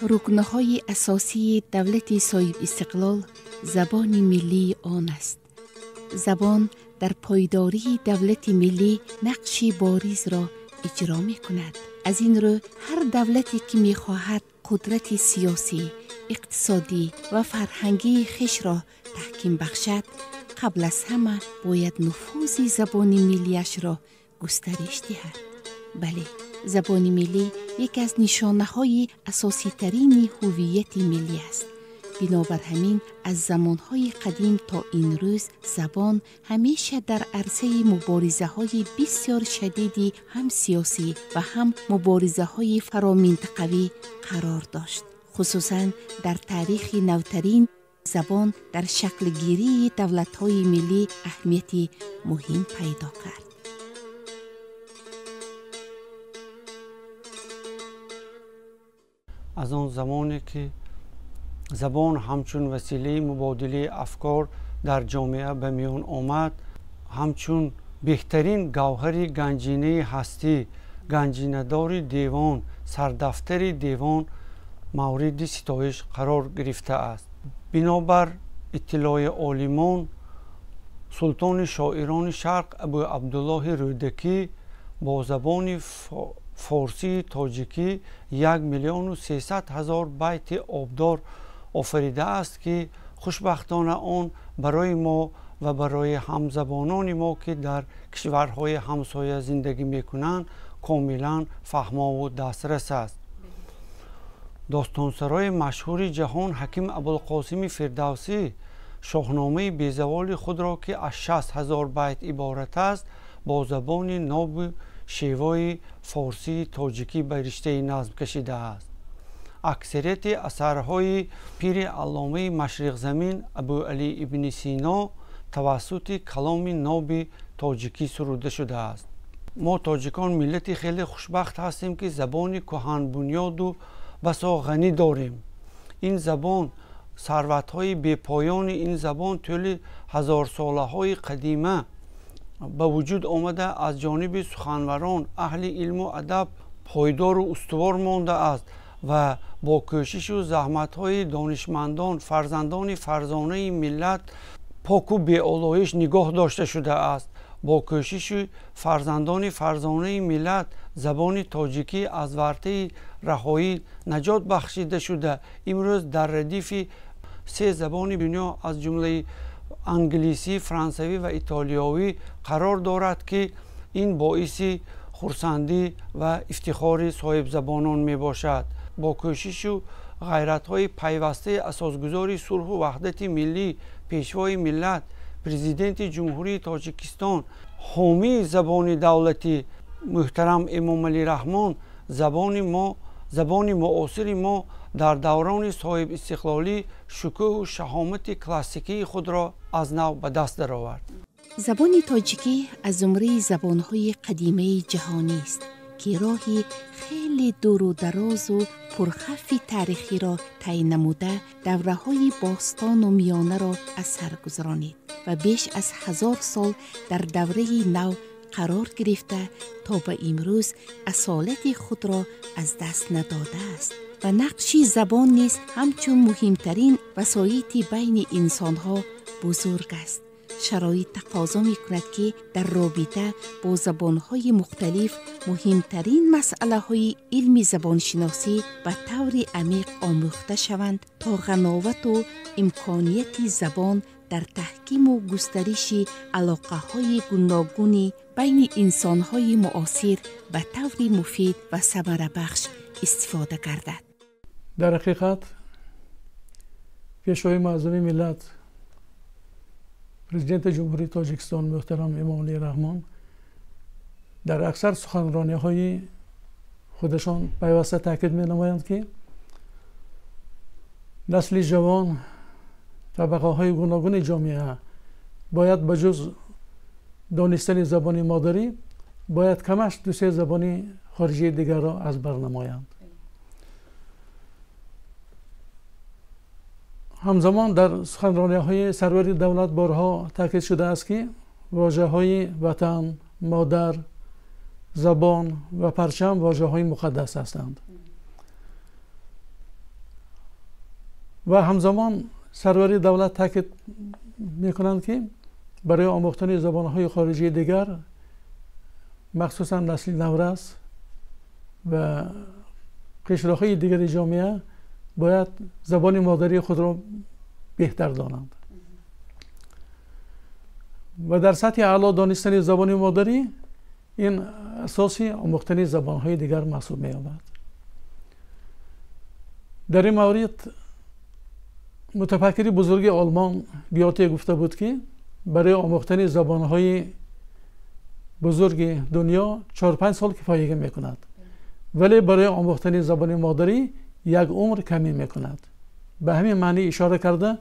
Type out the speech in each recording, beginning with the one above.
рукнҳои асосии давлати соҳибистиқлол забони миллии он аст. Забон дар пойдории давлати миллӣ нақши боризро иҷро мекунад. Аз ин рӯ ҳар давлате ки мехоҳад қудрати сиёсӣ, иқтисодӣ ва фарҳангии хешро таҳким бахшад, қабл аз ҳама бояд нуфузи забони миллиашро густариш диҳад. Бале, забони миллӣ яке аз нишонаҳои асоситарини ҳуввияти миллӣ аст. Бинобар ҳамин аз замонҳои қадим то ин рӯз забон ҳамеша дар арсаи муборизаҳои бисёр шадиди ҳам сиёсӣ ва ҳам муборизаҳои фароминтақавӣ қарор дошт. Хусусан дар таърихи навтарин забон дар шаклгирии давлатҳои миллӣ аҳамияти муҳим пайдо кард. Аз он замоне ки забон ҳамчун василаи мубодилаи афкор дар ҷомеа ба миён омад, ҳамчун беҳтарин гавҳари ганҷинаи ҳастӣ, ганҷинадори девон, сардафтари девон мавриди ситоиш қарор гирифтааст. Бинобар иттилои олимон, султони шоирони шарқ Абу Абдуллоҳи Рӯдакӣ бо забони форсии тоҷикӣ 1 300 000 байти обдор офаридааст, ки хушбахтона он барои мо ва барои ҳамзабонони мо, ки дар кишварҳои ҳамсоя зиндагӣ мекунанд, комилан фаҳмову дастрас аст. Достонсарои машҳури ҷаҳон Ҳаким Абулқосими Фирдавсӣ шоҳномаи безаволи худро, ки аз 60 000 байт иборат аст, бо забони нобу шевои форсии тоҷикӣ ба риштаи назм кашидааст. Аксарияти асарҳои пири алломаи машриқзамин Абуалӣ ибни Сино тавассути каломи ноби тоҷикӣ суруда шудааст. Мо тоҷикон миллати хеле хушбахт ҳастем, ки забони кӯҳанбунёду басо ғанӣ дорем. Ин забон, сарватҳои бепоёни ин забон тӯли ҳазорсолаҳои қадима ба вуҷуд омада, аз ҷониби суханварон, аҳли илму адаб пойдору устувор мондааст ва бо кӯшишу заҳматҳои донишмандон, фарзандони фарзонаи миллат поку беолоиш нигоҳ дошта шудааст. Бо кӯшиши фарзандони фарзонаи миллат забони тоҷикӣ аз вартаи раҳоӣ наҷот бахшида шуда, имрӯз дар радифи се забони дунё аз ҷумлаи англисӣ, франсавӣ ва итолиёвӣ қарор дорад, ки ин боиси хурсандӣ ва ифтихори соҳибзабонон мебошад. Бо кӯшишу ғайратҳои пайвастаи асосгузори сулҳу ваҳдати миллӣ, пешвои миллат, президенти Ҷумҳурии Тоҷикистон, ҳомии забони давлатӣ муҳтарам Эмомалӣ Раҳмон, забони муосири мо дар даврони соҳибистиқлолӣ шукӯҳу шаҳомати классикии худро аз нав ба даст даровард. Забони тоҷикӣ аз зумраи забонҳои қадимаи ҷаҳонист, ки роҳи хеле дуру дарозу пурхавфи таърихиро тай намуда, давраҳои бостону миёнаро аз сар гузаронид ва беш аз 1000 сол дар давраи нав қарор гирифта, то ба имрӯз асолати худро аз даст надодааст. Ва нақши забон низ ҳамчун муҳимтарин васоити байни инсонҳо бузург аст. Шароит тақозо мекунад, ки дар робита бо забонҳои мухталиф муҳимтарин масъалаҳои илми забоншиносӣ ба таври амиқ омӯхта шаванд, то ғановату имконияти забон дар таҳкиму густариши алоқаҳои гуногуни байни инсонҳои муосир ба таври муфид ва самарабахш истифода гардад. Дар ҳақиқат пешвои муаззами миллат, президенти Ҷумҳурии Тоҷикистон муҳтарам Эмомалӣ Раҳмон дар аксар суханрониҳои худашон пайваста таъкид менамоянд, ки насли ҷавон, табақаҳои гуногуни ҷомеа бояд ба ҷуз донистани забони модарӣ бояд камаш ду-се забони хориҷии дигарро аз бар намоянд. Ҳамзамон дар суханрониҳои сарвари давлат борҳо таъкид шудааст, ки вожаҳои ватан, модар, забон ва парчам вожаҳои муқаддас ҳастанд. و همزمان سروری دولت تاکید میکنند که برای آموختن زبانهای خارجی دیگر مخصوصا نسل نورس و قشرهای دیگر جامعه باید زبان مادری خود را بهتر دانند و در سطح اعلی دانستن زبان مادری این اساس آموختن زبانهای دیگر محسوب می‌یابد. در این مورد متفکر بزرگ آلمان گیوته گفته بود که برای آموختن زبانهای بزرگ دنیا 4-5 سال کفایت میکند، ولی برای آموختن زبان مادری یک عمر کمی میکند. به همین معنی اشاره کرده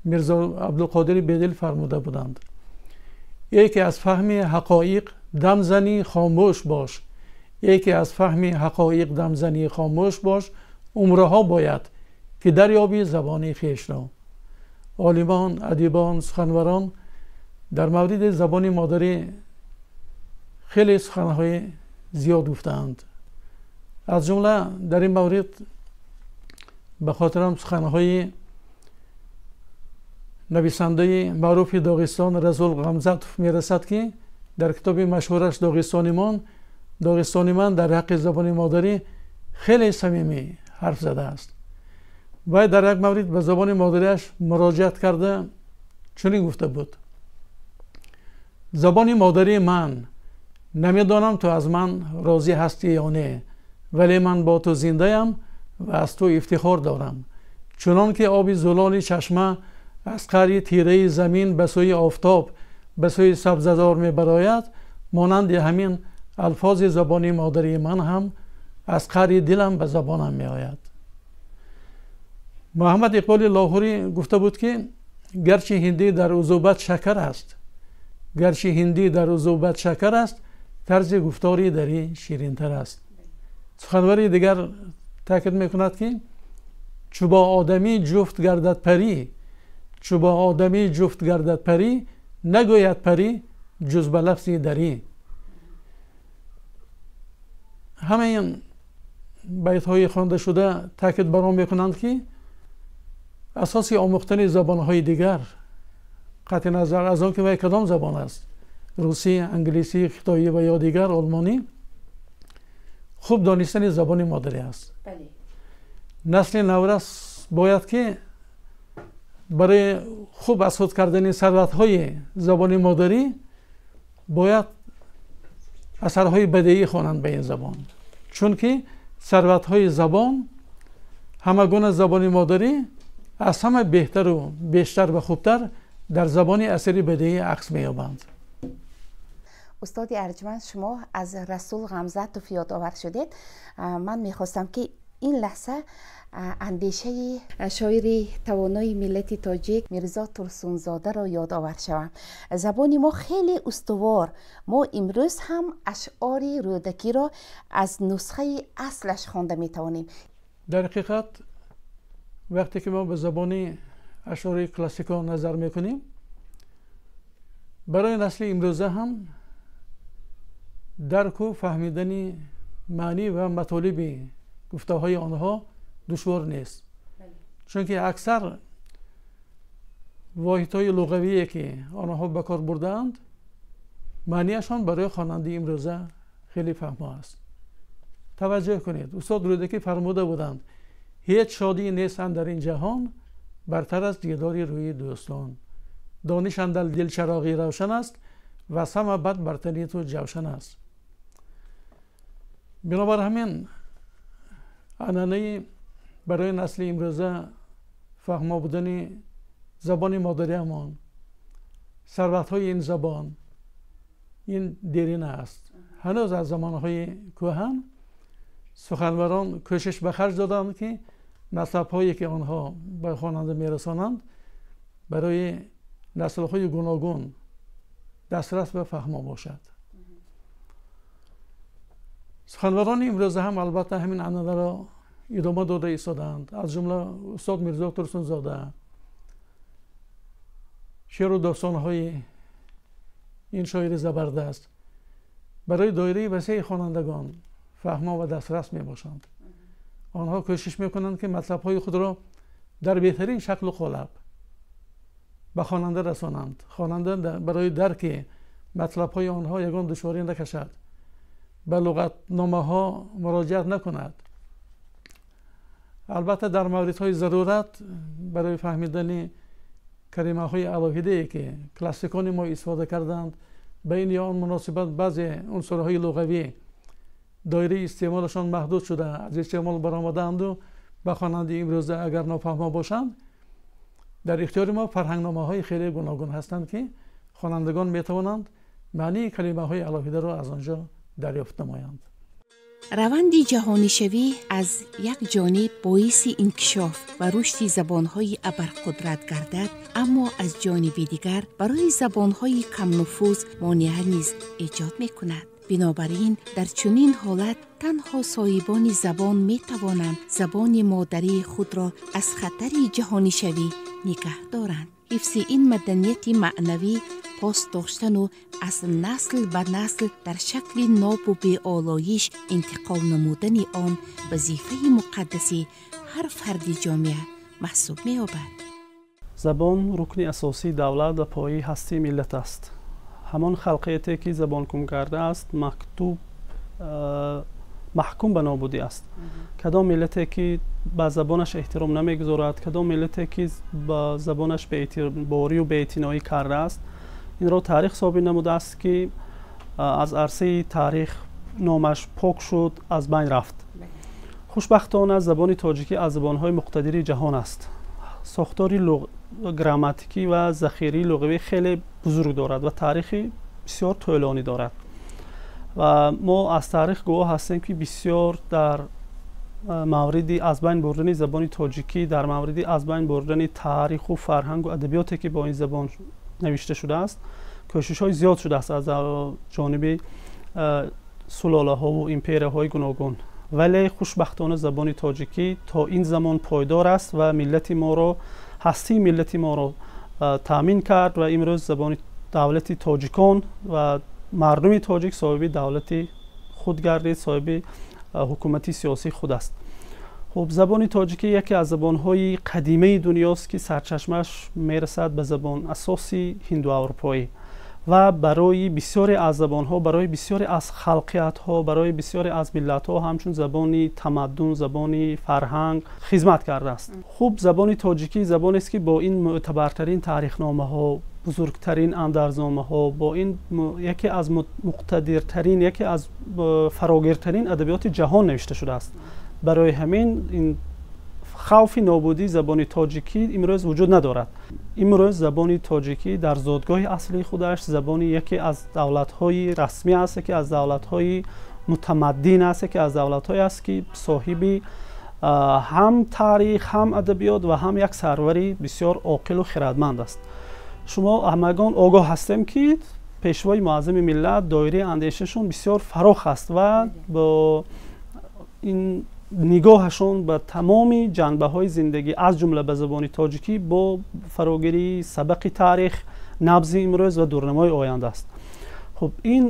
میرزا عبدالقادر بیدل فرموده بودند: یکی از فهم حقایق دم زنی خاموش باش، یکی از فهم حقایق دم زنی خاموش باش، عمرها باید که دریابی زبان خویش را. عالمان، ادیبان، سخنوران در مورد زبان مادری خیلی سخنهای زیاد گفتند. از جمله در این مورد به خاطرم سخنهای نویسنده معروف داغستان رسول غمزاتوف میرسد که در کتاب مشهورش داغستان من در حق زبان مادری خیلی صمیمی حرف زده است. و در یک مورد به زبان مادریش مراجعت کرده چنین گفته بود: زبان مادری من، نمیدانم تو از من راضی هستی یا نه، ولی من با تو زنده ام و از تو افتخار دارم. چنان که آب زلال چشمه از قعر تیره زمین به سوی آفتاب، به سوی سبزه‌زار میبراید، مانند همین الفاظ زبان مادری من هم از قعر دلم به زبانم میآید. محمد اقبال لاهوری گفته بود که گرچه هندی در عذوبت شکر است، گرچه هندی در عذوبت شکر است، طرز گفتاری دری شیرینتر است. سخنوری دیگر تاکید میکند که چو با آدمی جفت گردد پری، چو با آدمی جفت گردد پری، نگوید پری جز به لفظ دری. همه این بیت های خوانده شده تاکید بر آن میکنند که اساس آموختن زبانهای دیگر قطع نظر از آن که وی کدام زبان است، روسی، انگلیسی، خیتایی و یا دیگر آلمانی، خوب دانستن زبان مادری است. بله. نسل نورس باید که برای خوب از خود کردن ثروت‌های زبان مادری باید اثرهای بدیعی خوانند به این زبان، چون که ثروت‌های زبان همگونه زبان مادری از همه بهتر و بیشتر و خوبتر در زبان اثر بدیعی عکس می‌یابند. استاد ارجمند، شما از رسول غمزاتوف یادآور شدید. من میخواستم که این لحظه اندیشه شاعر توانای ملت تاجیک میرزا ترسونزاده را یادآور شوم. زبان ما خیلی استوار، ما امروز هم اشعار رودکی را از نسخه اصلش خوانده میتوانیم. در حقیقت وقتی که ما به زبان اشعار کلاسیکا نظر میکنیم، برای نسل امروزه هم درک و فهمیدن معنی و مطالب گفته های آنها دشوار نیست، چون که اکثر واحدهای لغوی که آنها به کار بردند معنیشان برای خواننده امروزه خیلی فهما است. توجه کنید، استاد رودکی فرموده بودند: هیچ شادی نیست در این جهان برتر از دیدار روی دوستان. دانش اندر دل چراغی روشن است و سم بد بر تن تو جوشن است. بنابر همین عنعنه برای نسل امروزه فهما بودن زبان مادری همان، ثروت‌های این زبان، این دیرینه است. هنوز از زمانهای کهن سخنوران کوشش به خرج دادند که مطلب‌هایی که آنها به خواننده میرسانند برای نسل‌های گوناگون دسترس به فهما باشد. سخنوران امروزه هم البته همین عنعنه را ادامه داده ایستادند، از جمله استاد میرزا ترسونزاده. شعر و داستان‌های این شاعر زبردست برای دایره وسیع خوانندگان فهما و دسترس می باشند. آنها کوشش میکنند که مطلب‌های خود را дар беҳтарин шаклу қолаб ба хонанда расонанд, хонанда барои дарки матлабҳои онҳо ягон душворӣ накашад, ба луғатномаҳо муроҷиат накунад. Албатта, дар мавридҳои зарурат барои фаҳмидани калимаҳои алоҳидае, ки классикони мо истифода карданд, ба ин ё он муносибат баъзе унсурҳои луғавӣ доираи истеъмолашон маҳдуд шуда, аз истеъмол баромадаанду ба хонандаи имрӯза агар нофаҳмо бошанд, дар ихтиёри мо фарҳангномаҳои хеле гуногун ҳастанд, ки хонандагон метавонанд маънии калимаҳои алоҳидаро аз он ҷо дарёфт намоянд. Раванди ҷаҳонишавӣ аз як ҷониб боиси инкишоф ва рушди забонҳои абарқудрат гардад, аммо аз ҷониби дигар барои забонҳои камнуфуз монеа низ эҷод мекунад. Бинобар ин, дар чунин ҳолат танҳо соҳибони забон метавонанд забони модарии худро аз хатари ҷаҳонишавӣ нигаҳ доранд. Ҳифзи ин маданияти маънавӣ, пос доштану аз насл ба насл дар шакли нобу беолоиш интиқол намудани он вазифаи муқаддаси ҳар фарди ҷомеа маҳсуб меёбад. Забон рукни асосии давлат ва пояи ҳастии миллат аст. Ҳамон халқияте, ки забонкум кардааст, мактуб маҳкум ба нобудӣ аст. Кадом миллате, ки ба забонаш эҳтиром намегузорад, кадом миллате, ки ба забонаш беэътиборию беэътиноӣ кардааст, инро таърих собит намудааст, ки аз арсаи таърих номаш пок шуд, аз байн рафт. Хушбахтона, забони тоҷикӣ аз забонҳои муқтадири ҷаҳон аст. Сохтори грамматикӣ ва захираи луғавӣ хеле бузург дорад ва таърихи бисёр тӯлонӣ дорад. Ва мо аз таърих гувоҳ ҳастем, ки бисёр дар мавриди аз байн бурдани забони тоҷикӣ, дар мавриди аз байн бурдани таъриху фарҳангу адабиёте, ки бо ин забон навишта шудааст, кӯшишҳои зиёд шудааст аз ҷониби сулолаҳову империяҳои гуногун. Вале хушбахтона, забони тоҷикӣ то ин замон пойдор аст ва миллати моро, ҳастии миллати моро таъмин кард ва имрӯз забони давлати тоҷикон ва мардуми тоҷик соҳиби давлати худ гардид, соҳиби ҳукумати сиёсии худ аст. Хуб, забони тоҷикӣ яке аз забонҳои қадимаи дунёст, ки сарчашмааш мерасад ба забон асоси ҳиндуаврупоӣ ва барои бисёре аз забонҳо, барои бисёре аз халқиятҳо, барои бисёре аз миллатҳо ҳамчун забони тамаддун, забони фарҳанг хизмат кардааст. Хуб, забони тоҷикӣ забонест, ки бо ин мӯътабартарин таърихномаҳо, бузургтарин андарзномаҳо, бо ин яке аз муқтадиртарин, яке аз фарогиртарин адабиёти ҷаҳон навишта шудааст. Барои ҳамин ин хавфи нобудии забони тоҷикӣ имрӯз вуҷуд надорад. Имрӯз забони тоҷикӣ дар зодгоҳи аслии худаш забони яке аз давлатҳои расмӣ аст, яке аз давлатҳои мутамаддин аст, яке аз давлатҳое аст, ки соҳиби ҳам таърих, ҳам адабиёт ва ҳам як сарвари бисёр оқилу хирадманд аст. Шумо ҳамагон огоҳ ҳастем, ки пешвои муаззами миллат доираи андешашон бисёр фарох аст ва бо ин нигоҳашон ба тамоми ҷанбаҳои зиндагӣ, аз ҷумла ба забони тоҷикӣ, бо фарогирии сабақи таърих, набзи имрӯз ва дурнамои оянда аст. Хуб, ин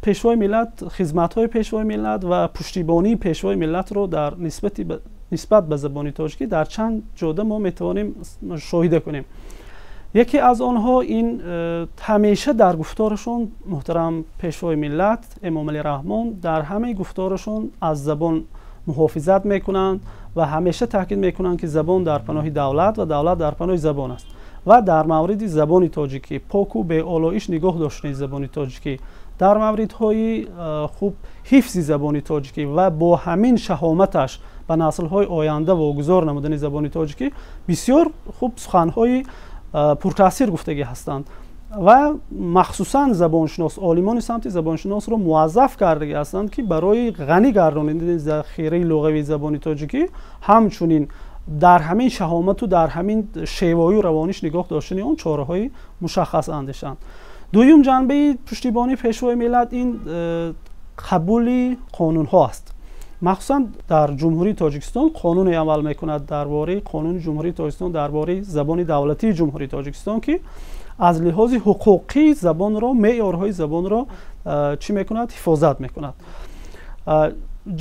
пешвои миллат, хизматҳои пешвои миллат ва пуштибонии пешвои миллатро дар нисбат ба забони тоҷикӣ дар чанд ҷода мо метавонем мушоҳида кунем. Яке аз онҳо ин ҳамеша дар гуфторашон муҳтарам пешвои миллат Эмомалӣ Раҳмон дар ҳамаи гуфторашон аз забон муҳофизат мекунанд ва ҳамеша таъкид мекунанд, ки забон дар паноҳи давлат ва давлат дар паноҳи забон аст. Ва дар мавриди забони тоҷикӣ, поку беолоиш нигоҳ доштани забони тоҷикӣ, дар мавридҳои хуб ҳифзи забони тоҷикӣ ва бо ҳамин шаҳоматаш ба наслҳои оянда вогузор намудани забони тоҷикӣ бисёр хуб суханҳои пуртаъсир гуфтагӣ ҳастанд ва махсусан забоншинос, олимони самти забоншиносро муваззаф кардагӣ ҳастанд, ки барои ғанӣ гардонидани захираи луғавии забони тоҷикӣ, ҳамчунин дар ҳамин шаҳомату дар ҳамин шевою равониш нигоҳ доштани он чораҳои мушаххас андешанд. Дуюм ҷанбаи пуштибонии пешвои миллат ин қабули қонунҳо аст. Махсусан дар Ҷумҳурии Тоҷикистон қонуне амал мекунад дар бораи Қонуни Ҷумҳурии Тоҷикистон дар бораи забони давлатии Ҷумҳурии Тоҷикистон, ки аз лиҳози ҳуқуқӣ забонро, меъёрҳои забонро чӣ мекунад? Ҳифозат мекунад.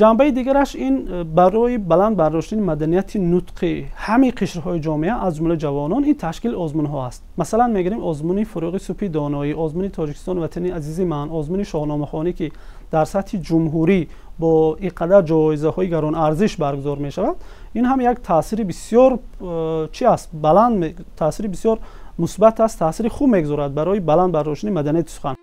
Ҷанбаи дигараш ин барои баланд бардоштани маданияти нутқи ҳамаи қишрҳои ҷомеа аз ҷумла ҷавонон ин ташкили озмунҳо аст. Масалан мегирем озмуни Фурӯғи субҳи доноӣ, озмуни Тоҷикистон ватани азизи ман, озмуни Шоҳномахонӣ ки дар сатҳи ҷумҳурӣ бо ин қадар ҷоизаҳои гаронарзиш баргузор мешавад. Ин ҳам як таъсири бисёр чи аст, баланд, таъсири бисёр мусбат аст, таъсири хуб мегузорад барои баланд бардоштани маданияти сухан.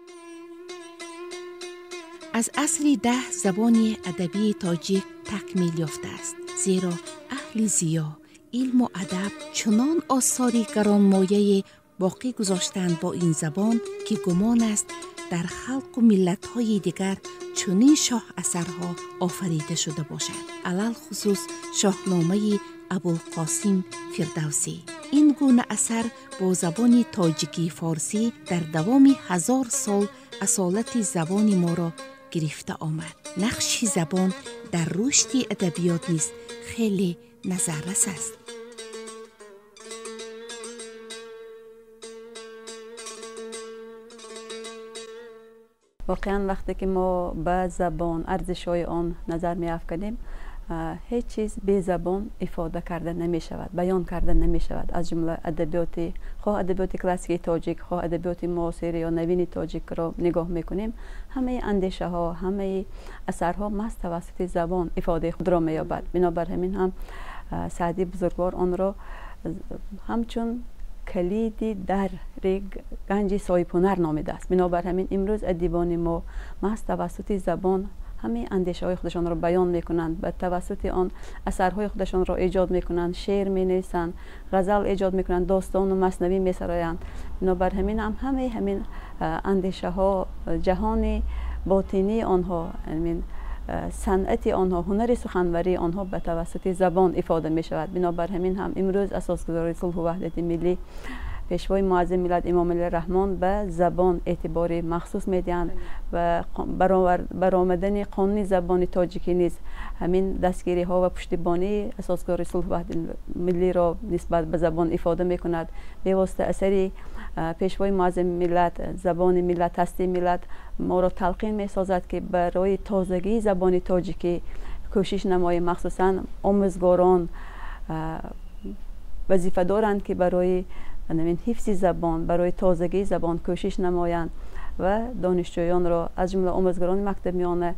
Аз асри 10 забони адабии тоҷик такмил ёфтааст, зеро аҳли зиё, илму адаб чунон осори гаронмояе боқӣ гузоштанд бо ин забон, ки гумон аст дар халқу миллатҳои дигар чунин шоҳасарҳо офарида шуда бошад, алалхусус Шоҳномаи Абулқосим Фирдавсӣ. Ин гуна асар бо забони тоҷикии форсӣ дар давоми 1000 сол асолати забони моро гирифта омад. Нақши забон дар рушди адабиёт низ хеле назаррас аст. Воқеан вақте ки мо ба забон, арзишҳои он назар меафканем, ҳеҷ чиз бе забон ифода карда намешавад, баён карда намешавад. Аз ҷумла адабиёти, хоҳ адабиёти классикии тоҷик, хоҳ адабиёти муосир ё навини тоҷикро нигоҳ мекунем, ҳамаи андешаҳо, ҳамаи асарҳо маҳз тавассути забон ифодаи худро меёбад. Бинобар ҳамин ҳам Саъдии бузургвор онро ҳамчун калиди дари ганҷи соҳибҳунар номидааст. Бинобар ҳамин имрӯз адибони мо маҳз тавассути забон ҳамаи андешаҳои худашонро баён мекунанд, ба тавассути он асарҳои худашонро эҷод мекунанд, шеър менависанд, ғазал эҷод мекунанд, достону маснавӣ месароянд. Бинобар ҳамин ҳам ҳамаи ҳамин андешаҳо, ҷаҳони ботинии онҳо, ҳамин санъати онҳо, ҳунари суханварии онҳо ба тавассути забон ифода мешавад. Бинобар ҳамин ҳам имрӯз асосгузори сулҳу ваҳдати миллӣ, пешвои муаззами миллат Эмомалӣ Раҳмон ба забон эътибори махсус медиҳанд ва баромадани қонуни забони тоҷикӣ низ ҳамин дастгириҳо ва пуштибонии асосгузори сулҳу ваҳдати миллиро нисбат ба забон ифода мекунад. Бевосита асари пешвои муаззами миллат, забони миллат, ҳастии миллат моро талқин месозад, ки барои тозагии забони тоҷикӣ кӯшиш намоем. Махсусан омӯзгорон вазифа доранд, ки барои ҳифзи забон, барои тозагии забон кӯшиш намоянд ва донишҷӯёнро, аз ҷумла омӯзгорони мактаби миёна,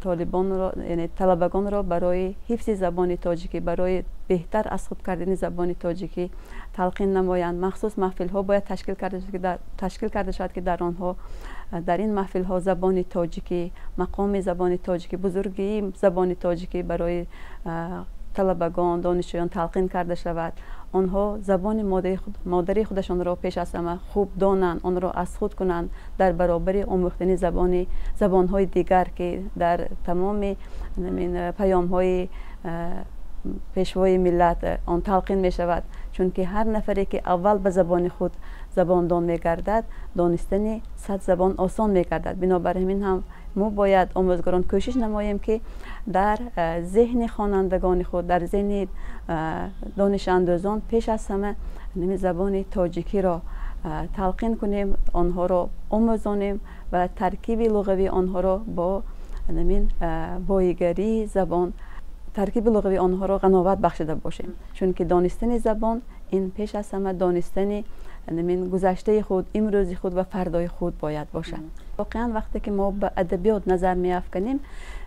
толибонро, яъне талабагонро барои ҳифзи забони тоҷикӣ, барои беҳтар аз худ кардани забони тоҷикӣ талқин намоянд. Махсус маҳфилҳо бояд ташкил карда шавад, ки дар онҳо, дар ин маҳфилҳо забони тоҷикӣ, мақоми забони тоҷикӣ, бузургии забони тоҷикӣ барои талабагон, донишҷӯён талқин карда шавад. Онҳо забони модарии худашонро пеш аз ҳама хуб донанд, онро аз худ кунанд дар баробари омӯхтани забонҳои дигар, ки дар тамоми паёмҳои пешвои миллат он талқин мешавад. Чунки ҳар нафаре ки аввал ба забони худ забондон мегардад, донистани 100 забон осон мегардад. Бинобар ҳамин ҳам мо бояд омӯзгорон кӯшиш намоем, ки дар зеҳни хонандагони худ, дар зеҳни донишандӯзон пеш аз ҳама забони тоҷикиро талқин кунем, онҳоро омӯзонем ва таркиби луғавии онҳоро бо боигарии забон, таркиби луғавии онҳоро ғановат бахшида бошем. Чунки донистани забон ин пеш аз ҳама донистани гузаштаи худ, имрӯзи худ ва фардои худ бояд бошад. Воқеан вақте ки мо ба адабиёт назар меафканем,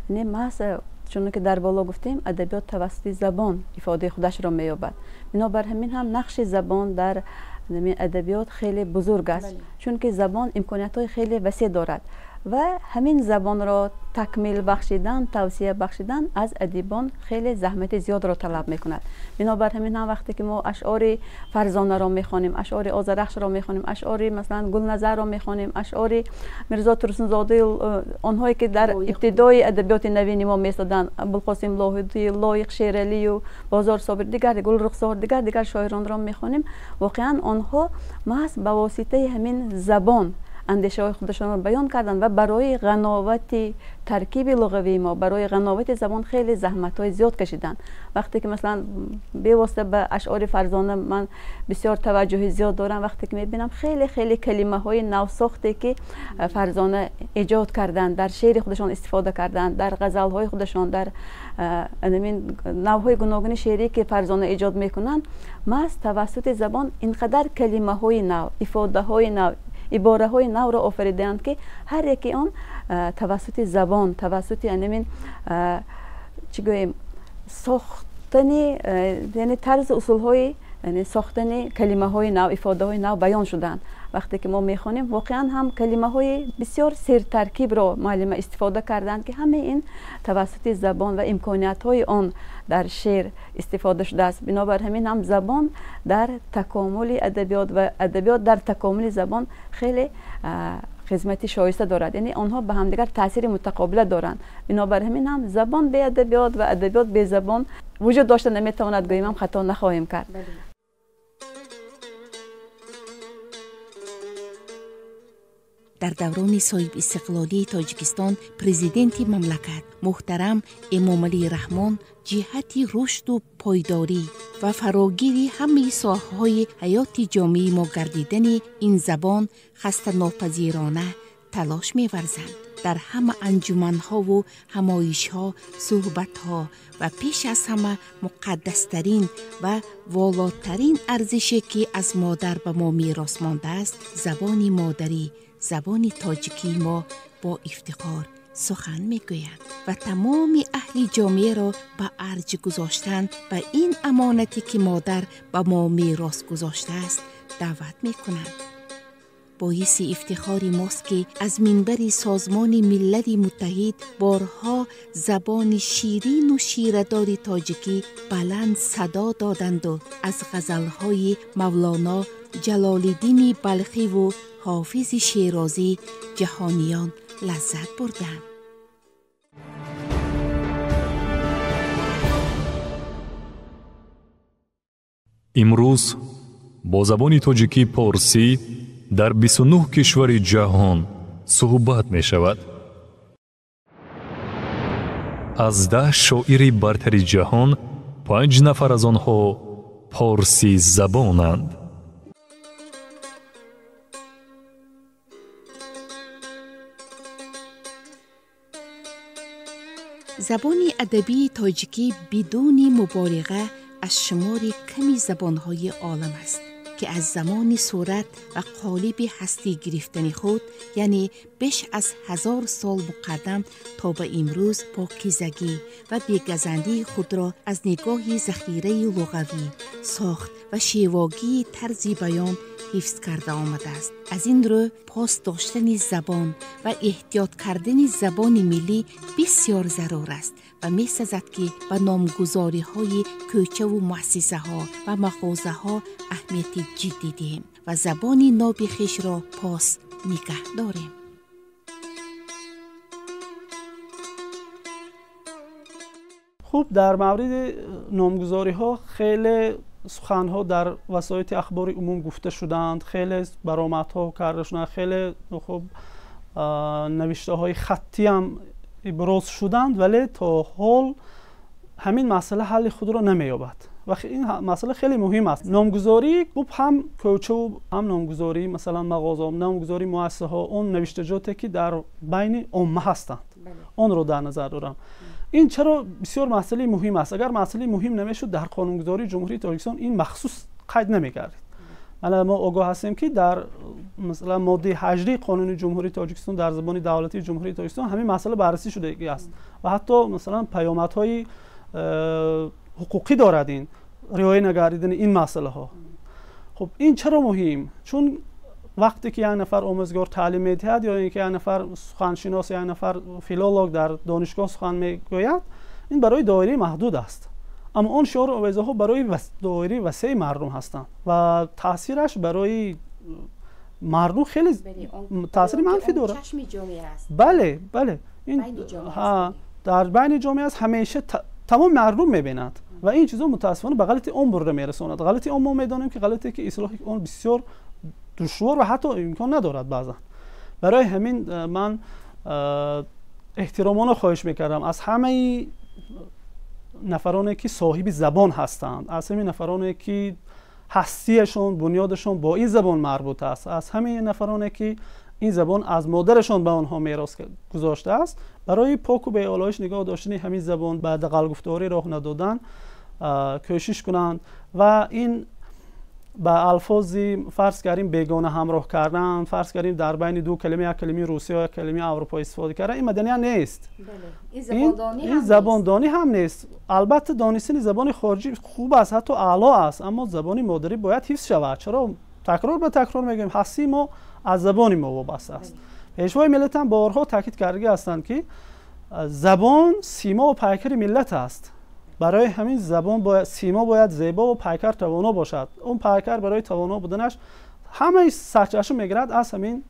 маҳз чунон ки дар боло гуфтем, адабиёт тавассути забон ифодаи худашро меёбад. Бинобар ҳамин ҳам нақши забон дар адабиёт хеле бузург аст, чунки забон имкониятҳои хеле васеъ дорад ва ҳамин забонро такмил бахшидан, тавсия бахшидан аз адибон хеле заҳмати зиёдро талаб мекунад. Бинобар ҳамин ҳам вақте ки мо ашъори Фарзонаро мехонем, ашъори Озарахшро мехонем, ашъори масалан Гулназарро мехонем, ашъори Мирзо Турсунзода, онҳое ки дар ибтидои адабиёти навини мо месоданд, Абулқосим Лоҳутӣ, Лоиқ Шералию, Бозор Собир, дигар Гулрухсор, дигар шоиронро мехонем, воқеан онҳо маҳз ба воситаи ҳамин забон андешаҳои худашонро баён карданд ва барои ғановати таркиби луғавии мо, барои ғановати забон хеле заҳматҳои зиёд кашиданд. Вақте ки масалан бевосита ба ашъори Фарзона ман бисёр таваҷҷӯҳи зиёд дорам, вақте ки мебинам хеле хеле калимаҳои навсохте ки Фарзона эҷод карданд, дар шеъри худашон истифода карданд, дар ғазалҳои худашон, дар навъҳои гуногуни шеърӣ ки Фарзона эҷод мекунанд, маҳз тавассути забон ин қадар калимаҳои нав, ифодаҳои нав, ибораҳои навро офаридаанд, ки ҳар яке он тавассути забон, тавассути анамин чӣ гӯем, сохтани, яъне тарзу усулҳои сохтани калимаҳои нав, ифодаҳои нав баён шуданд. Вақте ки мо мехонем, воқеан ҳам калимаҳои бисёр сертаркибро муаллима истифода карданд, ки ҳамаи ин тавассути забон ва имкониятҳои он дар шеър истифода шудааст. Бинобар ҳамин ҳам забон дар такомули адабиёт ва адабиёт дар такомули забон хеле хизмати шоиста дорад. Яъне онҳо ба ҳамдигар таъсири мутақобила доранд. Бинобар ҳамин ҳам забон бе адабиёт ва адабиёт бе забон вуҷуд дошта наметавонад, гӯем ҳам хато нахоҳем кард. Дар даврони соҳибистиқлолии Тоҷикистон президенти мамлакат муҳтарам Эмомалӣ Раҳмон ҷиҳати рушду пойдорӣ ва фарогири ҳамаи соҳаҳои ҳаёти ҷомеаи мо гардидани ин забон хастанопазирона талош меварзанд. Дар ҳама анҷуманҳову ҳамоишҳо, суҳбатҳо ва пеш аз ҳама муқаддастарин ва волотарин арзише, ки аз модар ба мо мерос мондааст, забони модарӣ, забони тоҷикии мо бо ифтихор сухан мегӯянд ва тамоми аҳли ҷомеаро ба арҷ гузоштан ба ин амонате, ки модар ба мо мерос гузоштааст, даъват мекунанд. Боиси ифтихори мост, ки аз минбари Созмони Миллали Муттаҳид борҳо забони ширину ширадори тоҷикӣ баланд садо доданду аз ғазалҳои Мавлоно Ҷалолиддини Балхиву Ҳофизи Шерозӣ ҷаҳониён лаззат бурданд. Имрӯз бо забони тоҷикӣ порсӣ дар 29 кишвари ҷаҳон суҳбат мешавад. Аз 10 шоири бартари ҷаҳон 5 нафар аз онҳо порсӣ забонанд. Забони адабии тоҷикӣ бидуни муболиға аз шумори ками забонҳои олам аст, ки аз замони сурат ва қолиби ҳастӣ гирифтани худ, яъне беш аз 1000 сол муқаддам то ба имрӯз, покизагӣ ва бегазандии худро аз нигоҳи захираи луғавӣ, сохт ва шевогии тарзи баён ҳифз карда омадааст. Аз ин рӯ пос доштани забон ва эҳтиёт кардани забони миллӣ бисёр зарур аст ва месазад, ки ба номгузориҳои кӯчаву муассисаҳо ва мағозаҳо аҳамияти ҷиддӣ диҳем ва забони ноби хешро пос нигаҳ дорем. Хуб, дар мавриди номгузориҳо хеле суханҳо дар васоити ахбори умум гуфта шуданд, хеле баромадҳо карда шуданд, хеле хуб навиштаҳои хаттӣ ҳам иброз шуданд, вале то ҳол ҳамин масъала ҳалли худро намеёбад. Ва ин масъала хеле муҳим аст. Номгузорӣ хуб ҳам кӯчаву ҳам номгузорӣ масалан мағозаҳо, номгузории муассисаҳо, он навиштаҷоте ки дар байни омма ҳастанд, онро дар назар дорам. Ин чаро бисёр масъалаи муҳим аст? Агар масъалаи муҳим намешуд, дар қонунгузории Ҷумҳурии Тоҷикистон ин махсус қайд намегардид. Ала мо огоҳ ҳастем, ки дар масалан моддаи 18 қонуни Ҷумҳурии Тоҷикистон дар забони давлатии Ҷумҳурии Тоҷикистон ҳамин масъала баррасӣ шудагӣ аст ва ҳатто масалан паёмадҳои ҳуқуқӣ дорад ин риоя нагардидани ин масъалаҳо. Хуб, ин чаро муҳим? Чун вақте ки як нафар омӯзгор таълим медиҳад ё ин ки як нафар суханшинос, як нафар филолог дар донишгоҳ сухан мегӯяд, ин барои доираи маҳдуд аст. Аммо он шиору овезаҳо барои доираи васеи мардум ҳастанд ва таъсираш барои мардум хеле таъсири манфӣ дорад. Бале, бале, ин дар байни ҷомеа аст, ҳамеша тамоми мардум мебинад ва ин чизо мутаассифона ба ғалати ом бурда мерасонад. Ғалати ом мо медонем, ки ғалате ки ислоҳи он бисёр душвор ва ҳатто имкон надорад баъзан. Барои ҳамин ман эҳтиромона хоҳиш мекардам аз ҳамаи нафароне ки соҳиби забон ҳастанд, аз ҳамин нафароне ки ҳастиашон, бунёдашон бо ин забон марбут аст, аз ҳамаи нафароне ки ин забон аз модарашон ба онҳо мерос гузоштааст, барои поку беолоиш нигоҳ доштани ҳамин забон, ба дағалгуфторӣ роҳ надодан кӯшиш кунанд ва ин ба алфози фарз кардем бегона ҳамроҳ кардан, фарз кардем дар байни ду калима як калимаи русӣ ё як калимаи аврупоӣ истифода кардан, ин маданият нест. Ин забондонӣ ҳам нест. Албатта донистани забони хориҷӣ хуб аст, ҳатто аъло аст, аммо забони модарӣ бояд ҳифз шавад. Чаро такрор ба такрор мегӯем, ҳастии мо аз забони мо вобаста аст. Пешвои миллат ҳам борҳо таъкид кардагӣ ҳастанд ки забон симо ва пайкари миллат аст. Барои ҳамин забон бояд, симо бояд зебо ва пайкар тавоно бошад. Он пайкар барои тавоно буданаш ҳамаи сарчашма мегирад аз ҳамин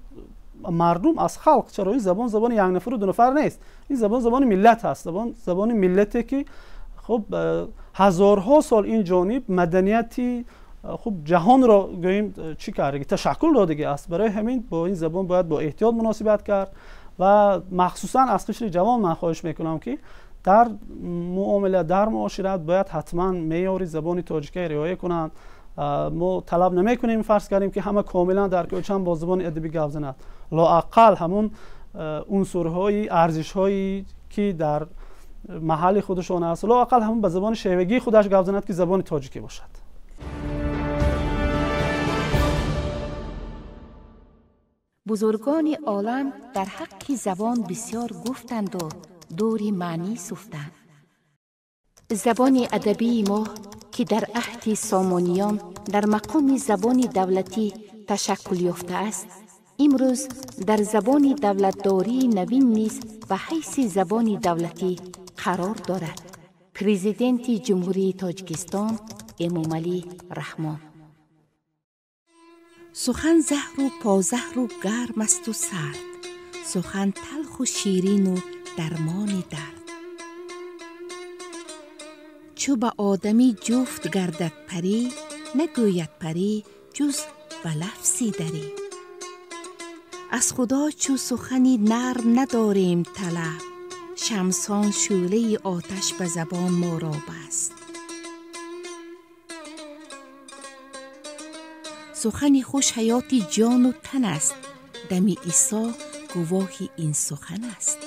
мардум, аз халқ. Чаро ин забон забони як нафару ду нафар нест? Ин забон забони миллат аст, забон забони миллате ки хуб ҳазорҳо сол ин ҷониб маданияти хуб ҷаҳонро гӯем чӣ кардаги, ташаккул додагӣ аст. Барои ҳамин бо ин забон бояд бо эҳтиёт муносибат кард ва махсусан аз қишри ҷавон ман хоҳиш мекунам ки дар муомила, дар муошират бояд ҳатман меъёри забони тоҷикӣ риоя кунанд. Мо талаб намекунем фарз кардем ки ҳама комилан дар кӯчаам бо забони адабӣ гап занад, лоақал ҳамун унсурҳои арзишҳое ки дар маҳалли худашон аст, лоақал ҳамун ба забони шевагии худаш гап занад ки забони тоҷикӣ бошад. Бузургони олам дар ҳаққи забон бисёр гуфтанду дури маънӣ суфтанд. Забони адабии мо ки дар аҳди сомониён дар мақоми забони давлатӣ ташаккул ёфтааст, имрӯз дар забони давлатдории навин низ ба ҳайси забони давлатӣ қарор дорад. Президенти Ҷумҳурии Тоҷикистон Эмомалӣ Раҳмон. Сухан заҳру позаҳру гарм асту сард, сухан талху ширину дармони дард. Чу ба одамӣ ҷуфт гардад парӣ, нагӯяд парӣ ҷуз ба лафзи дарӣ. Аз Худо чу сухани нарм надорем талаб, шамсон шӯълаи оташ ба забон моро баст. Сухани хуш ҳаёти ҷону тан аст, дами Исо гувоҳи ин сухан аст.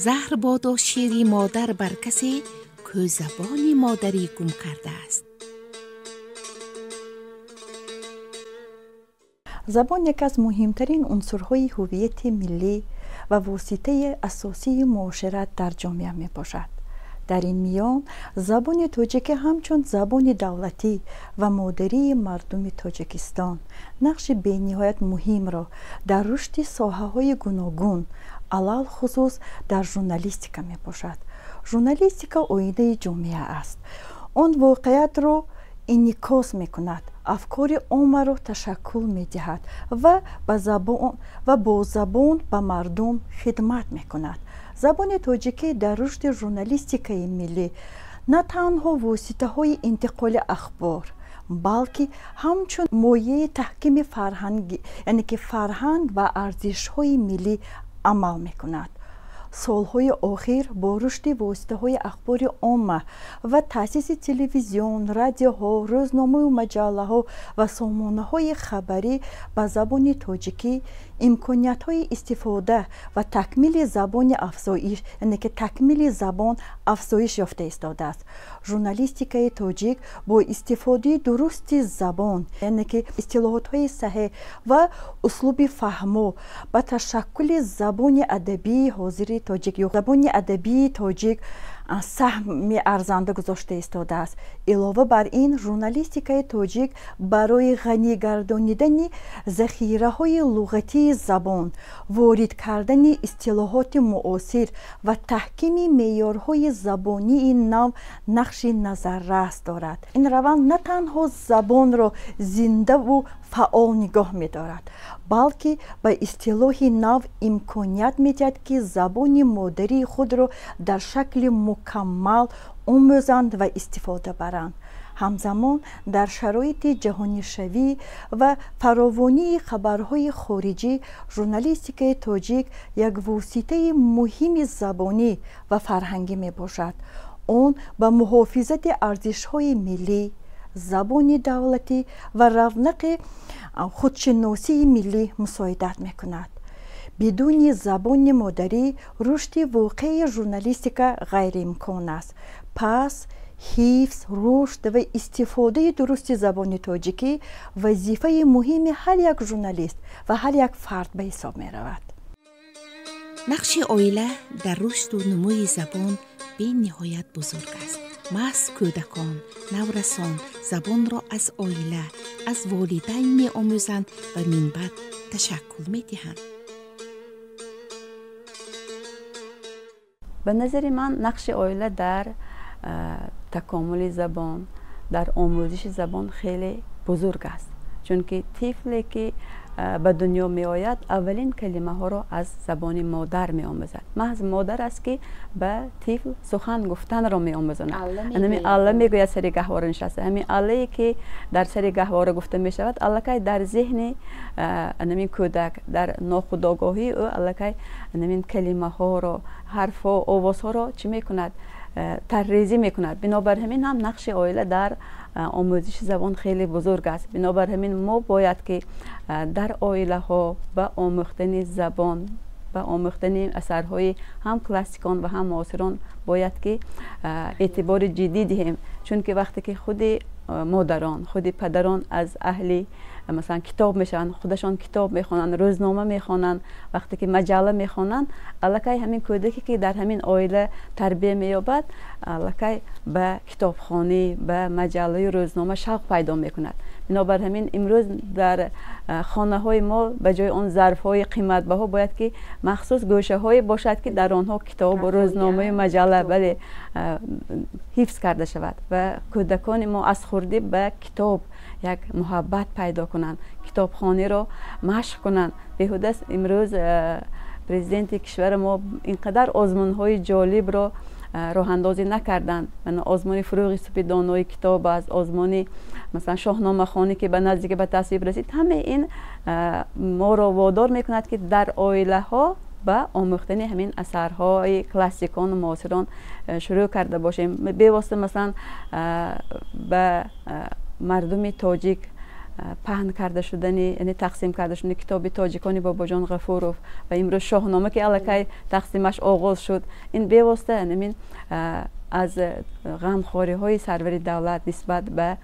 Заҳр бодо шири модар бар касе, кӯ забони модарӣ гум кардааст. Забон яке аз муҳимтарин унсурҳои ҳувияти миллӣ ва воситаи асосии муошират дар ҷомеа мебошад. Дар ин миён забони тоҷикӣ ҳамчун забони давлатӣ ва модарии мардуми Тоҷикистон нақши бениҳоят муҳимро дар рушди соҳаҳои гуногун, алалхусус дар журналистика мебошад. Журналистика оинаи ҷомеа аст. Он воқеиятро инъикос мекунад, афкори оммаро ташаккул медиҳад ва бо забон ба мардум хидмат мекунад. Забони тоҷикӣ дар рушди журналистикаи миллӣ на танҳо воситаҳои интиқоли ахбор, балки ҳамчун мояи таҳкими фарҳанг, яъне ки фарҳанг ва арзишҳои миллӣ амал мекунад. Солҳои охир бо рушди воситаҳои ахбори омма ва таъсиси телевизион, радиоҳо, рӯзномаю маҷаллаҳо ва сомонаҳои хабарӣ ба забони тоҷикӣ имкониятҳои истифода ва такмили забони афзоиш, яъне ки такмили забон афзоиш ёфта истодааст. Журналистикаи тоҷик бо истифодаи дурусти забон, яъне ки истилоҳотҳои саҳеҳ ва услуби фаҳмо ба ташаккули забони адабии ҳозири тоҷик ё забони адабии тоҷик саҳми арзанда гузошта истодааст. Илова бар ин, журналистикаи тоҷик барои ғанӣ гардонидани захираҳои луғатии забон, ворид кардани истилоҳоти муосир ва таҳкими меъёрҳои забонии нав нақши назаррас дорад. Ин раванд на танҳо забонро зиндаву фаъол нигоҳ медорад, балки ба истилоҳи нав имконият медиҳад, ки забони модарии худро дар шакли мукаммал омӯзанд ва истифода баранд. Ҳамзамон дар шароити ҷаҳонишавӣ ва фаровонии хабарҳои хориҷӣ журналистикаи тоҷик як воситаи муҳими забонӣ ва фарҳангӣ мебошад. Он ба муҳофизати арзишҳои миллӣ, забони давлатӣ ва равнақи худшиносии миллӣ мусоидат мекунад. Бидуни забони модарӣ рушди воқеии журналистика ғайриимкон аст. Пас ҳифз, рушд ва истифодаи дурусти забони тоҷикӣ вазифаи муҳими ҳар як журналист ва ҳар як фард ба ҳисоб меравад. Нақши оила дар рушду нумӯи забон бениҳоят бузург аст. Маҳз кӯдакон, наврасон забонро аз оила, аз волидайн меомӯзанд ва минбаъд ташаккул медиҳанд. Ба назари ман нақши оила дар такомули забон, дар омӯзиши забон хеле бузург аст. Чунки тифле ки ба дунё меояд, аввалин калимаҳоро аз забони модар меомӯзад. Маҳз модар аст ки ба тифл сухан гуфтанро меомӯзонад. Ҳамин алла мегӯяд сари гаҳвора нишаста. Ҳамин аллае ки дар сари гаҳвора гуфта мешавад, аллакай дар зеҳни ҳамин кӯдак, дар нохудогоҳии ӯ аллакай ҳамин калимаҳоро, ҳарфҳо, овозҳоро чӣ мекунад? Таррезӣ мекунад. Бинобар ҳамин ҳам нақши оила дар омӯзиши забон хеле бузург аст. Бинобар ҳамин мо бояд ки дар оилаҳо ба омӯхтани забон, ба омӯхтани асарҳои ҳам классикон ва ҳам муосирон бояд ки эътибори ҷиддӣ диҳем. Чунки вақте ки худи модарон, худи падарон аз аҳли масалан китоб мешаванд, худашон китоб мехонанд, рӯзнома мехонанд, вақте ки маҷалла мехонанд, аллакай ҳамин кӯдаке ки дар ҳамин оила тарбия меёбад, аллакай ба китобхонӣ, ба маҷаллаю рӯзнома шавқ пайдо мекунад. Бинобар ҳамин имрӯз дар хонаҳои мо ба ҷои он зарфҳои қиматбаҳо бояд ки махсус гӯшаҳое бошад ки дар онҳо китобу рӯзномаю маҷалла бале ҳифз карда шавад ва кӯдакони мо аз хурдӣ ба китоб як муҳаббат пайдо кунанд, китобхониро машқ кунанд. Беҳуда аст имрӯз президенти кишвари мо ин қадар озмунҳои ҷолибро роҳандозӣ накарданд. Озмуни фурӯғи супи донои китоб аст, озмуни масалан шоҳномахонӣ ки ба наздики ба тасвиб расид. Ҳамаи ин моро водор мекунад ки дар оилаҳо ба омӯхтани ҳамин асарҳои классикону муосирон шурӯъ карда бошем. Бевосита масалан ба мардуми тоҷик паҳн карда шудани, яъне тақсим карда шудани китоби тоҷикони Бобоҷон Ғафуров ва имрӯз шоҳнома ки аллакай тақсимаш оғоз шуд, ин бевосита ҳамин аз ғамхориҳои сарвари давлат нисбат ба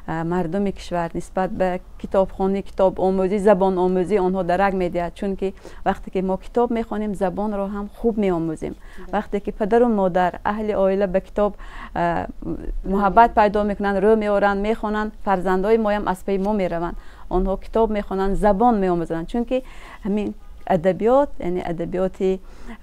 мардуми кишвар, нисбат ба китобхонӣ, китобомӯзӣ, забономӯзӣ онҳо дарак медиҳад. Чунки вақте ки мо китоб мехонем, забонро ҳам хуб меомӯзем. Вақте ки падару модар, аҳли оила ба китоб муҳаббат пайдо мекунанд, рӯ меоранд, мехонанд, фарзандои моям аз паи мо мераванд. Онҳо китоб мехонанд, забон меомӯзанд. Чунки ҳамин адабиёт, яъне адабиёти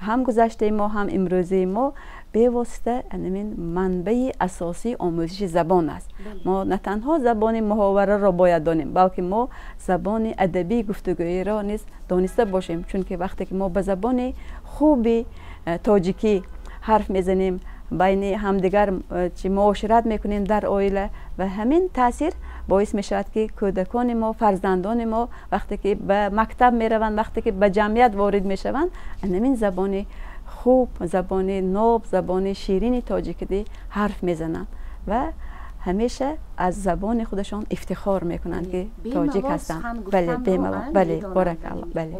ҳам гузаштаи мо, ҳам имрӯзии мо бевосита ҳамин манбаи асосии омӯзиши забон аст. Мо на танҳо забони муҳовараро бояд донем, балки мо забони адабии гуфтугӯиро низ дониста бошем. Чунки вақте ки мо ба забони хуби тоҷикӣ ҳарф мезанем, байни ҳамдигар чи муошират мекунем дар оила, ва ҳамин таъсир боис мешавад ки кӯдакони мо, фарзандони мо вақте ки ба мактаб мераванд, вақте ки ба ҷамъият ворид мешаванд, ҳамин забони хуб, забони ноб, забони ширини тоҷикӣ ҳарф мезананд ва ҳамеша аз забони худашон ифтихор мекунанд ки тоҷик ҳастанд. Бале, бемалол, бале, боракалло, бале.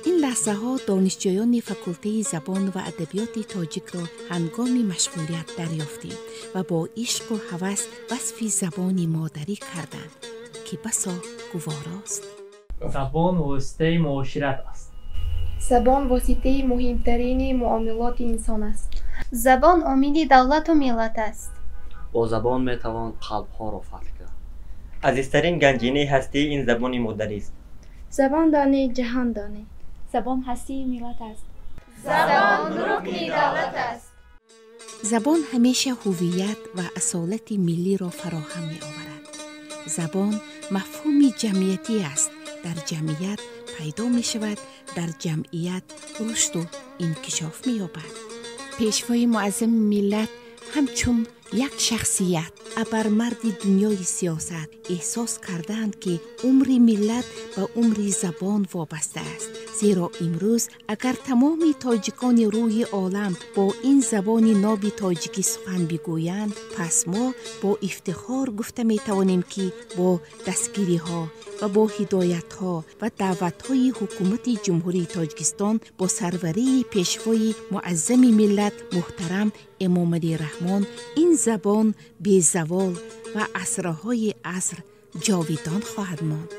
Ин лаҳзаҳо донишҷӯёни факултаи забон ва адабиёти тоҷикро ҳангоми машғулият дарёфтем ва бо ишқу ҳавас васфи забони модарӣ карданд, ки басо гуворост. Забон воситаи муошират аст. Забон воситаи муҳимтарини муомилоти инсон аст. Забон омили давлату миллат аст. Бо забон метавон қалбҳоро фатҳ кард. Азизтарин ганҷинаи ҳастӣ ин забони модарист. Забон донӣ, ҷаҳон донӣ. Забон ҳастии миллат аст. Забон рукни давлат аст. Забон ҳамеша ҳувият ва асолати миллиро фароҳам меоварад. Забон мафҳуми ҷамъиятӣ аст. Дар ҷамъият пайдо мешавад, дар ҷамъият рушду инкишоф меёбад. Пешвои муаззами миллат ҳамчун Як шахсият, абармарди дунёи сиёсат, эҳсос кардаанд, ки умри миллат ба умри забон вобаста аст. Зеро имрӯз агар тамоми тоҷикони рӯи олам бо ин забони ноби тоҷикӣ сухан бигӯянд, пас мо бо ифтихор гуфта метавонем, ки бо дастгириҳо ва бо ҳидоятҳо ва даъватҳои Ҳукумати Ҷумҳурии Тоҷикистон бо сарварии Пешвои Муаззами миллат муҳтарам Эмомалӣ Раҳмон ин забон безавол ва асрҳои аср ҷовидон хоҳад монд.